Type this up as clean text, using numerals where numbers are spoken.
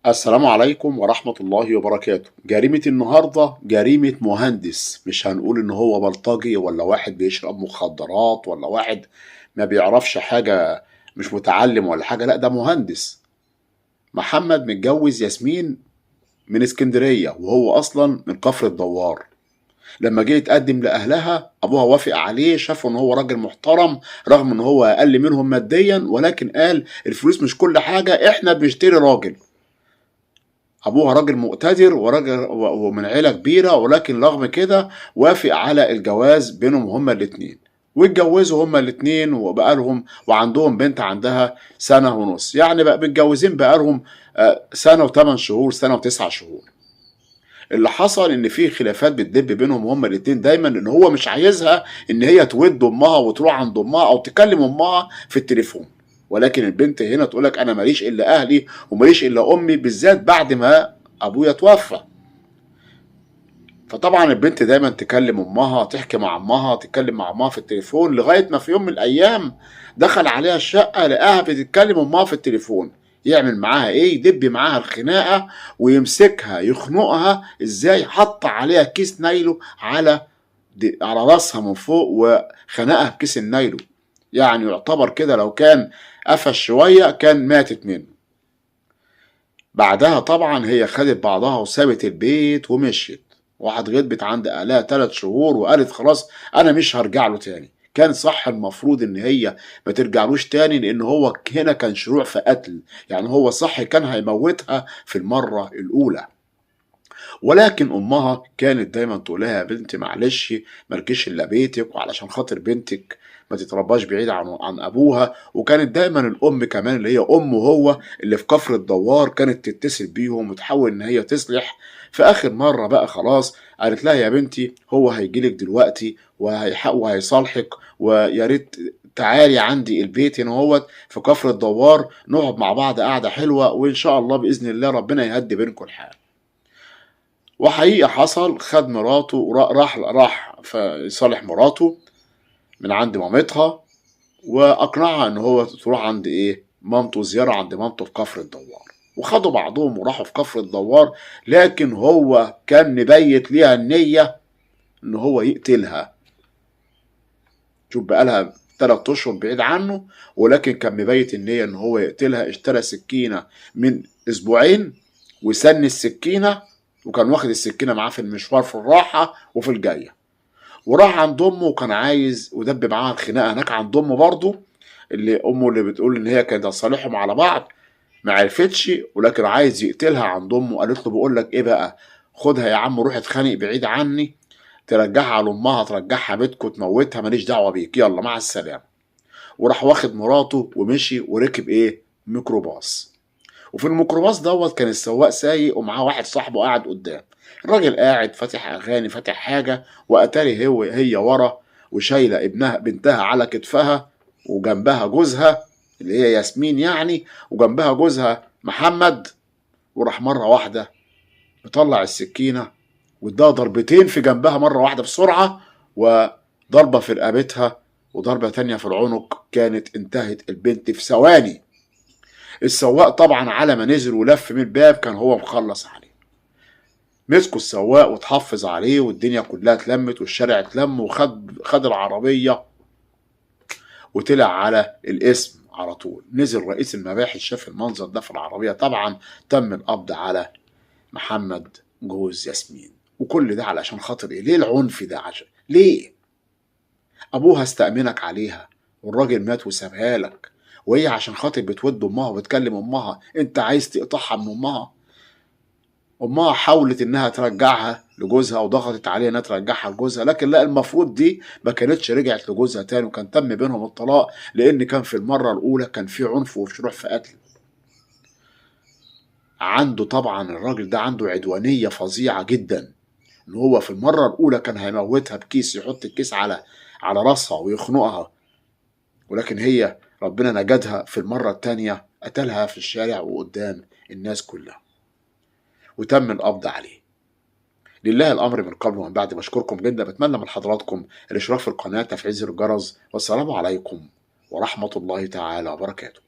السلام عليكم ورحمة الله وبركاته. جريمة النهاردة جريمة مهندس، مش هنقول ان هو بلطجي ولا واحد بيشرب مخدرات ولا واحد ما بيعرفش حاجة، مش متعلم ولا حاجة، لا ده مهندس. محمد متجوز ياسمين من اسكندرية وهو اصلا من كفر الدوار. لما جه يتقدم لأهلها أبوها وافق عليه، شافوا إن هو راجل محترم رغم إن هو أقل منهم ماديا، ولكن قال الفلوس مش كل حاجة، إحنا بنشتري راجل. أبوها راجل مقتدر وراجل ومن عيلة كبيرة، ولكن رغم كده وافق على الجواز بينهم هما الاتنين، واتجوزوا هما الاتنين وبقالهم وعندهم بنت عندها 1.5 سنة، يعني بقى متجوزين بقالهم 1 سنة و8 شهور، 1 سنة و9 شهور. اللي حصل ان في خلافات بتدب بينهم هما الاتنين دايما، ان هو مش عايزها ان هي تود امها وتروح عند امها او تكلم امها في التليفون، ولكن البنت هنا تقولك انا ماليش الا اهلي وماليش الا امي، بالذات بعد ما ابويا توفى. فطبعا البنت دايما تكلم امها، تحكي مع امها، تتكلم مع امها في التليفون، لغاية ما في يوم من الايام دخل عليها الشقة لقاها بتتكلم امها في التليفون. يعمل معاها ايه؟ يدب معاها الخناقة ويمسكها يخنقها. ازاي؟ حط عليها كيس نايلو على راسها من فوق وخنقها بكيس النايلو، يعني يعتبر كده لو كان قفش شوية كان ماتت منه. بعدها طبعا هي خدت بعضها وسابت البيت ومشيت، واحد غضبت عند اهلها 3 شهور وقالت خلاص انا مش هرجع له تاني. كان صح المفروض ان هي ما ترجعلوش تاني، لان هو هنا كان شروع في قتل، يعني هو صح كان هيموتها في المرة الاولى. ولكن امها كانت دايما تقول لها يا بنتي معلش مالكيش الا بيتك، وعلشان خاطر بنتك ما تترباش بعيد عن ابوها. وكانت دايما الام كمان اللي هي امه هو اللي في كفر الدوار كانت تتصل بيهم وتحاول ان هي تصلح. في اخر مرة بقى خلاص قالت لها يا بنتي هو هيجيلك دلوقتي وهيصالحك، ويا ريت تعالي عندي البيت هنا هوت في كفر الدوار، نقعد مع بعض قعدة حلوة، وان شاء الله باذن الله ربنا يهدي بينكم الحال. وحقيقة حصل، خد مراته وراح راح يصالح مراته من عند مامتها، واقنعها ان هو تروح عند ايه مامته، زيارة عند مامته في كفر الدوار. وخدوا بعضهم وراحوا في كفر الدوار، لكن هو كان مبيت ليها النية ان هو يقتلها. شوف بقالها 3 اشهر بعيد عنه، ولكن كان مبيت النية ان هو يقتلها. اشترى سكينة من اسبوعين وسن السكينة، وكان واخد السكينة معاه في المشوار في الراحة وفي الجاية، وراح عند امه وكان عايز ودب معاها الخناقة هناك عند امه برضه، اللي امه اللي بتقول ان هي كانت هتصالحهم على بعض ما عرفتش، ولكن عايز يقتلها عند امه. قالت له بقول لك ايه بقى، خدها يا عم روح اتخانق بعيد عني، ترجعها على امها، ترجعها بيتكم، تموتها، ماليش دعوه بيك، يلا مع السلامة. وراح واخد مراته ومشي وركب ايه ميكروباص. وفي الميكروباص دوت كان السواق سايق ومعاه واحد صاحبه قاعد قدام. الراجل قاعد فاتح اغاني فاتح حاجة، واتاري هي ورا وشايله ابنها بنتها على كتفها، وجنبها جوزها اللي هي ياسمين يعني، وجنبها جوزها محمد. وراح مرة واحدة مطلع السكينة واداها ضربتين في جنبها مرة واحدة بسرعة، وضربه في رقبتها وضربه تانية في العنق. كانت انتهت البنت في ثواني. السواق طبعا على ما نزل ولف من الباب كان هو مخلص عليه. مسكوا السواق وتحفظ عليه، والدنيا كلها اتلمت والشارع اتلم، وخد العربية وطلع على الاسم على طول. نزل رئيس المباحث شاف المنظر ده في العربية، طبعا تم القبض على محمد جوز ياسمين. وكل ده علشان خاطر ايه؟ ليه العنف ده؟ عشان ليه؟ ابوها استأمنك عليها والراجل مات وسابها لك، وهي عشان خاطر بتود امها وبتكلم امها انت عايز تقطعها من امها. امها حاولت انها ترجعها لجوزها وضغطت عليها انها ترجعها لجوزها، لكن لا، المفروض دي ما كانتش رجعت لجوزها تاني، وكان تم بينهم الطلاق، لان كان في المرة الاولى كان في عنف وشروع في قتل. عنده طبعا الراجل ده عنده عدوانية فظيعة جدا، ان هو في المرة الاولى كان هيموتها بكيس، يحط الكيس على راسها ويخنقها، ولكن هي ربنا نجدها. في المرة التانية قتلها في الشارع وقدام الناس كلها، وتم القبض عليه. لله الأمر من قبل ومن بعد. بشكركم جدا، بتمنى من حضراتكم الاشتراك في القناة، تفعيل زر الجرس، والسلام عليكم ورحمة الله تعالى وبركاته.